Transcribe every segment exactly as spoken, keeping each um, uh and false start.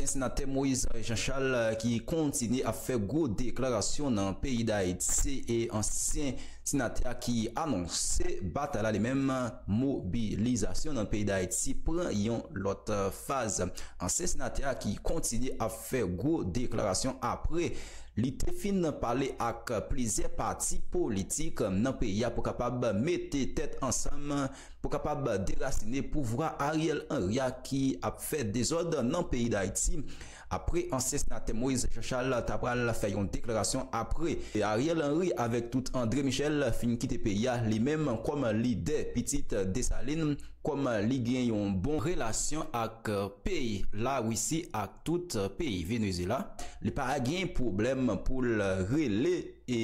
Ansyen senatè Moïse Jean Charles ki kontinye ap fè gwo deklarasyon nan peyi Dayiti e ansyen senatè a ki anonse batay la li menm mobilizasyon nan peyi Dayiti pran yon lòt faz. Ansyen senatè a ki kontinye ap fè gwo deklarasyon apre li te fin pale ak plizyè pati politik nan peyi a pou kapab mete tèt ansanm pou kapab derasine pouvwa Ariel Henry a ki ap fè dezòd nan peyi Dayiti. Apre ansyen senatè Moïse Jean Charles ta pral fè yon deklarasyon apre Ariel Henry avèk tout André Michel fin kite peyi a li menm kòm lidè pitit Desalin kòm li gen yon bon relasyon ak peyi Larisi ak tout peyi Venezuela, li pa gen pwoblèm pou l rele e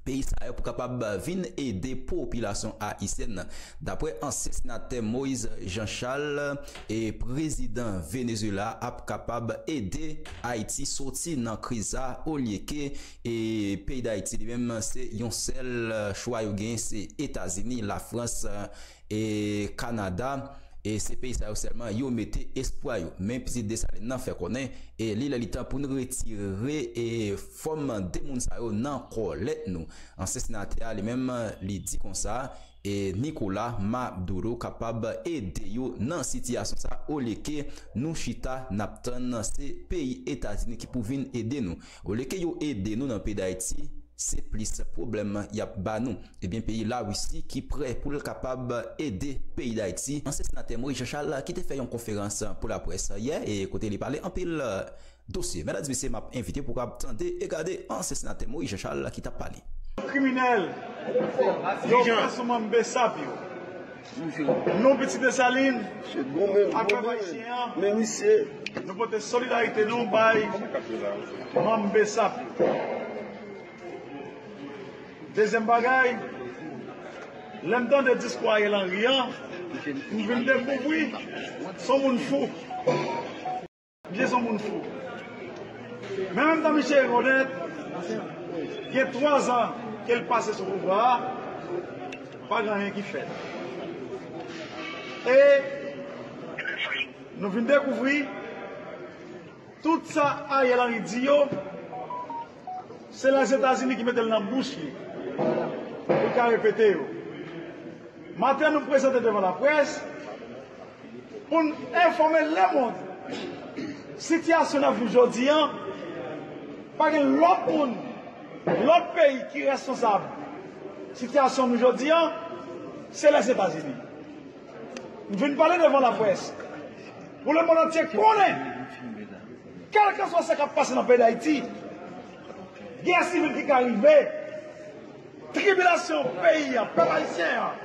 peyi sa yo pou kapab vin ede popilasyon ayisyèn nan. Dapre ansyen senatè Moïse Jean Charles, e prezidan Venezuela ap kapab ede Ayiti soti nan kriz sa olyeke e peyi Dayiti li menm se yon sèl chwa yo genyen se Etazini, Lafrans, e Kanada. E se peyi sa yo sèlman yo mete espwa yo. Men pitit Desalin nan fè konnen e li lè li tan pou n retire e fòm de moun sa yo nan kòlèt nou. Ansyen senatè a li menm li di konsa e Nicolas Maduro kapab ede yo nan sitiyasyon sa olyeke nou chita n ap tann se peyi Etazini ki pou vin ede nou. Olyeke yo ede nou nan peyi Dayiti, se plis pwoblèm y ap ba nou. Ebyen peyi Larisi ki prè pou l kapab ede peyi Dayiti. Ansyen senatè Moïse Jean Charles ki te fè yon konferans pou laprès yè e kote li pale anpil dosye. Medam e mesye, m ap envite pou w kapab tande e gade ansyen senatè Moïse Jean Charles ki t ap pale. Kriminèl yo fè sou manm Besap yo. Nou pitit Desalin ak pèp ayisyen an, nou pote solidarite nou bay manm Besap yo. Dezyèm bagay, lè m tande diskou Ariel Henry an, m vin dekouvri se yon moun fou. Misye se yon moun fou. Men menm tan misye rekonèt, gen twazan ke l pase sou pouvwa a, pa gen anyen ki fèt. E nou vin dekouvri tout sa Ariel Henry di yo, se Lèzetazini ki mete l nan bouch li pou l ka repete yo. Maten nou prezante devan laprès pou n enfòme lemonn sitiyasyon n ap viv jodi an. Pa gen lòt moun, lòt peyi ki responsab sitiyasyon nou jodi an, se Lèzetazini. M vin pale devan laprès pou lemonn antye konnen, kèlkanswa sa k ap pase nan peyi Dayiti, gè sivil ki ka rive, tribilasyon peyi a, pèp ayisyen an,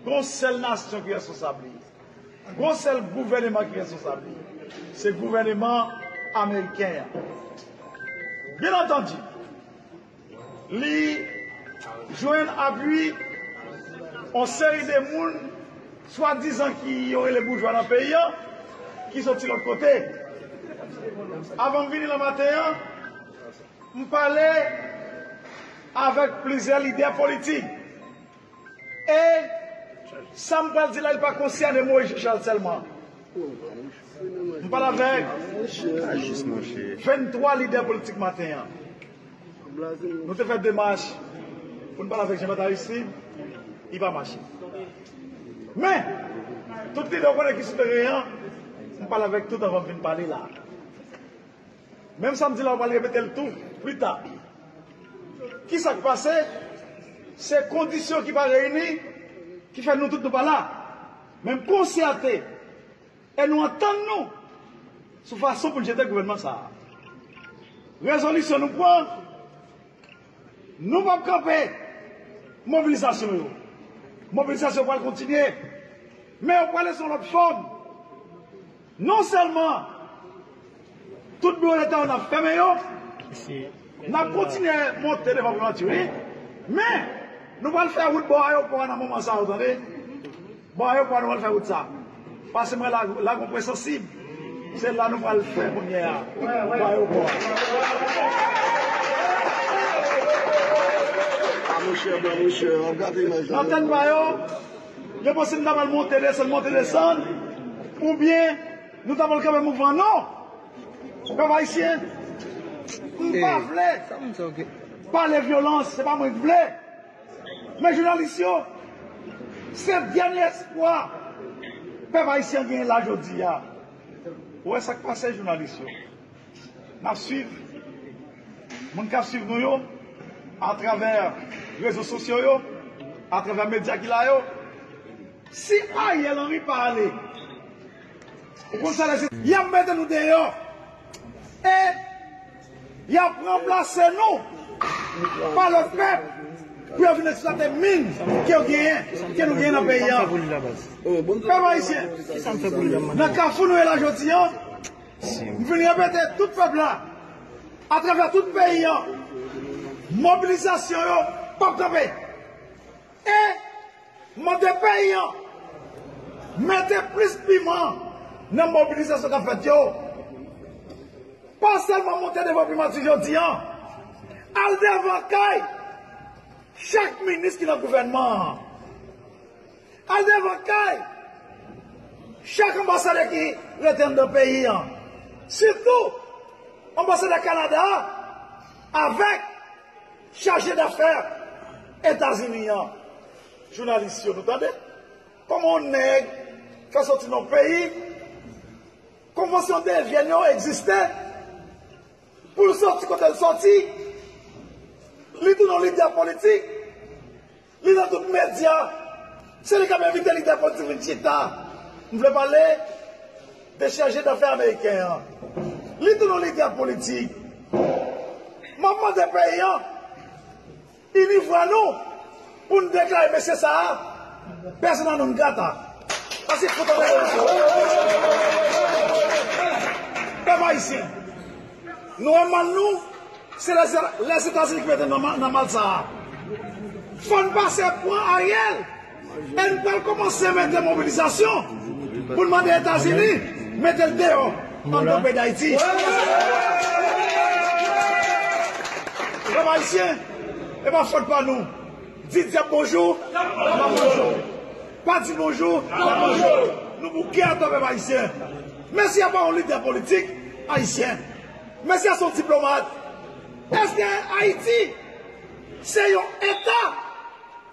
gon sèl nasyon ki responsab li. Gon sèl gouvèneman ki responsab li. Se gouvèneman ameriken an. Byen antandi, li jwenn apui yon seri de moun, swadizan ki yo rele boujwa nan peyi an, ki soti lòt kote. Avan m vini nan maten an, m pale avèk plizyè lidè politik. E sa m pral di la, li pa konsène Moïse Jean Charles sèlman. M pale avèk venntwa lidè politik maten an. Nou te fè demach pou n pale avèk Jean Bertrand Aristide, li pa mache. Men, tout lidè w konnen ki sou teren an, m pale avèk tout anvan m vin pale la. Menm sa m di la, m pral repete l tou pita. Kisa k pase? Se kondisyon ki pa reyini ki fè nou tout nou pa la. Men m konsète e nou antann nou sou fason pou n jete gouvènman sa a. Rezolisyon nou pran, nou p ap kanpe mobilizasyon yo. Mobilizasyon pral kontinye, men yo prale sou yon lòt fòm. Non sèlman tout biwo leta yo n ap fèmen yo, n ap kontinye monte devan primati, wi, men nou pral fè wout bò ayewopò a nan moman sa a, ou tande? Bò ayewopò a nou pral fè wout sa. Pase mwen la, la gon pwen sansib. Se la nou pral fè kounye a. Bò ayewopò a. A monchè, bò monchè, w ap gade imaj la. Nan tèt pa yo, yo panse nou ta pral monte, desann, monte, desann, oubyen nou ta pral kanpe mouvman. Non! Pèp ayisyen, m pa vle pale vyolans, se pa mwen k vle. Men jounalis yo, se dènye espwa pèp ayisyen genyen la jodi a. Ou wè sa k pase jounalis yo. N ap swiv moun k ap swiv nou yo atravè rezo sosyo yo, atravè medya ki la yo. Si Ariel Henry pa ale, ou konn sa lè se, y ap mete nou deyò. E y ap ranplase nou pa lòt pèp pou yo vin eksplwate min ke yo genyen, ke nou genyen nan peyi a. Pèp ayisyen, nan kafou nou ye la jodi a, m vin repete tout pèp la, atravè tout peyi a, mobilizasyon yo p ap kanpe. E mande peyi an mete plis piman nan mobilizasyon k ap fèt yo. Pa sèlman monte devan primati jodi an, al devan kay chak minis ki nan gouvènman an. Al devan kay chak anbasadè ki rete anndan peyi an, sitou anbasadè Kanada a avèk chaje dafè Etazini an. Jounalis yo, nou tande? Kòman yon nèg fè soti nan yon peyi, konvansyon de Vyèn yo egziste, pou l soti kote l soti, li tounen yon lidè politik, li nan tout medya, se li k ap envite lidè politik vin chita. M vle pale de chaje dafè ameriken an. Li tounen yon lidè politik. M ap mande peyi an ini vwa nou pou n deklare mesye sa a persona non grata. Paske fout anlè mesye. Pèp ayisyen, nou wè mal nou, se Lèzetazini ki mete n nan mal sa a. Fò n pase pran Ariel. E n pral kòmanse mete mobilizasyon pou n mande Etazini mete l deyò anndan peyi Dayiti. Pèp ayisyen, e pa fòt pa nou. Di dyab bonjou, n ap bonjou. Pa di bonjou, n ap bonjou. Nou bouke atò pèp ayisyen. Mesye a pa yon lidè politik ayisyen. Mesye a se yon diplomat. Èske Ayiti se yon eta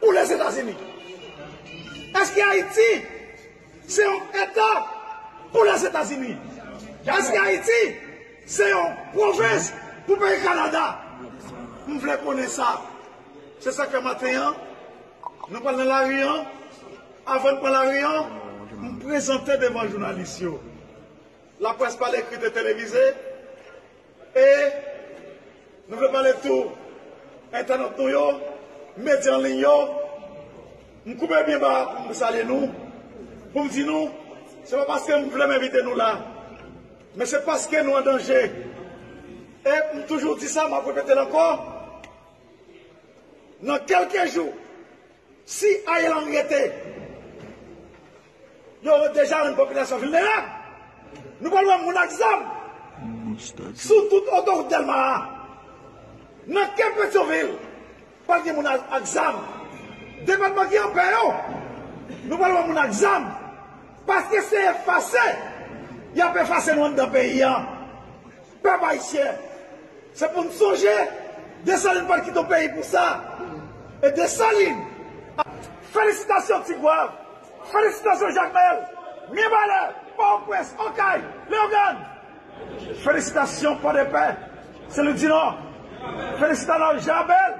pou Lèzetazini? Èske Ayiti se yon eta pou Lèzetazini? Èske Ayiti se yon pwovens pou peyi Kanada? M vle konnen sa. Se sa k fè maten an, nou pral nan lari an. Avan n pran lari an, m prezante devan jounalis yo. Laprès pa l ekri, e televize. E nou vle pale tou entènot nou yo, medya an liy yo. M koupe byen ba pou m salye nou, pou m di nou, se pa paske m vle m envite nou la, men se paske nou an danje. E m toujou di sa, m ap repete l ankò, nan kèlke jou, si Ariel Henry rete, yo deja rann popilasyon vilnerab. Nou pral wè moun ak zam sou tout otowout Dèlma a. Nan kè Petyonvil, pral gen moun ak, ak zam. Depatman ki an pè yo, nou pral wè moun ak zam. Paske se efase y ap efase nou anndan peyi a. Pèp ayisyen, se pou n sonje, Desalin pa t kite yon peyi pou sa. E Desalin, felisitasyon Tigwav, felisitasyon Jakmèl, Mibalè, Pòtoprens, Okay, Leyogàn. Felisitasyon Pòdepè, Senlwidinò. Felisitasyon Jan Bèl,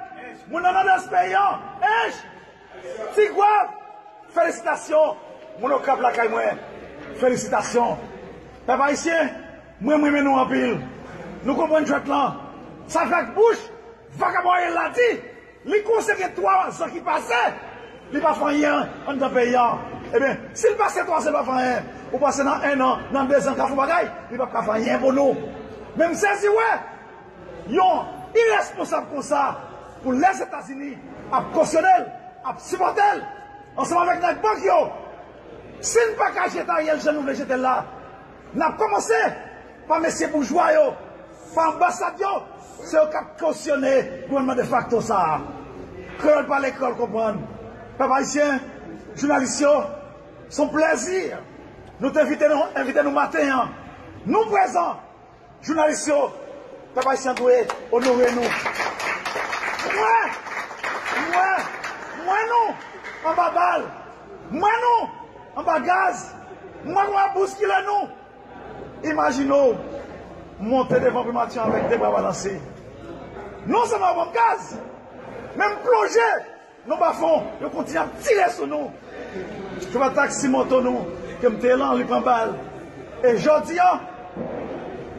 moun nan Nòdès peyi an. Ench, Tigwav, felisitasyon. Moun Okap lakay mwen, felisitasyon. Pèp ayisyen, mwen, m renmen nou anpil. Nou konprann jwèt lan. Sa fè ak bouch vakabon Ariel la di, li konsidere twa zan ki pase, li pa fè anyen anndan peyi a. Ebyen, si l pase twa zan, li pa fè anyen, ou panse nan en an, nan de zan, l ka fè yon bagay? Li p ap ka fè anyen pou nou. Men m sezi wè yon iresponsab konsa pou Lèzetazini ap kosyone l, ap sipòte l, ansanm avèk nèg bank yo. Si n pa ka jete Ariel jan nou vle jete l la, n ap kòmanse pa mesye boujwa yo, pa anbasad yo, se yo k ap kosyone gouvènman defakto sa a. Kreyòl pale, kreyòl konprann. Pèp ayisyen, jounalis yo, se yon plèzi nou te envite nou, envite nou maten an. Nou prezan. Jounalis yo, pèp ayisyen dwe onore nou. M wè, m wè, m wè nou anba bal. M wè nou anba gaz. M wè kòman y ap bouskile nou. Imajine w monte devan primati an avèk de bra balanse. Non sèlman yo ban m gaz, men m plonje nan bafon, yo kontinye ap tire sou nou. Chofè taksi moto nou, ke m te lan, li pran bal. E jodi a,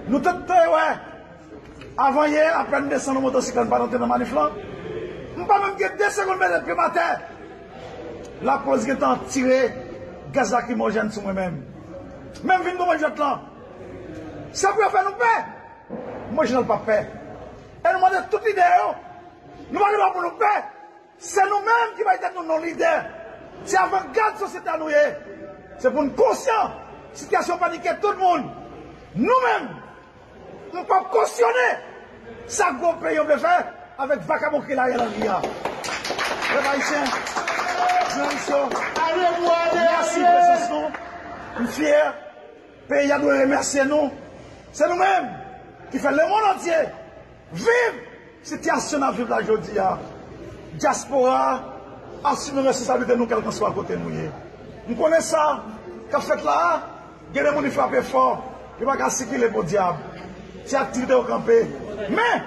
nou tout te wè, avan yè, apèn m desann nan motosiklèt, m pa t antre nan manif lan. M pa menm gen de segonn mete pye m atè. Lapolis gentan tire gaz lakrimojèn sou mwen menm. Men m vin konprann jwèt lan. Se pou yo fè nou pè. Mwen, Jean-Noël, pa pè. E nou mande tout lidè yo. Nou pa gen dwa pou nou pè. Se nou menm ki bay tèt nou non lidè. Se avangad sosyete a nou ye. Se pou n konsyan. Sitiyasyon panike tout moun. Nou menm, nou p ap kosyone sa gwo peyi yo vle fè avèk vakabon ki Ariel Henry a. Pèp ayisyen, jounalis yo, mèsi prezans nou. M fyè. Peyi a dwe remèsye nou. Se nou menm ki fè lemonn antye viv sitiyasyon n ap viv la jodi a. Dyaspora a asime responsablite nou kèlkanswa kote nou ye. M konnen sa k ap fèt la a, gen de moun li frape fò, yo pa ka sikile podyab. Se aktivite yo kanpe. Men,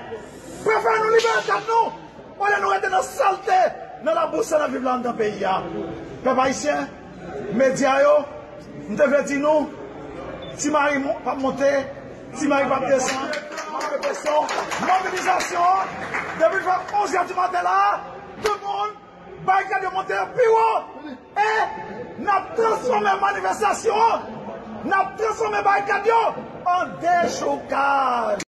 prefere nou libere tèt nou, olye nou rete nan salte, nan labous sa n ap viv la anndan peyi a. Pèp ayisyen, medya yo, m te vle di nou, Ti Mari mo- p ap monte, Ti Mari p ap desann. M ap repete w, mobilizasyon an, depi l fè onz è di maten la a, tout moun, barikad yo monte yo pi wo. E n ap transfòme manifestasyon an, n ap transfòme barikad yo an dechoukaj.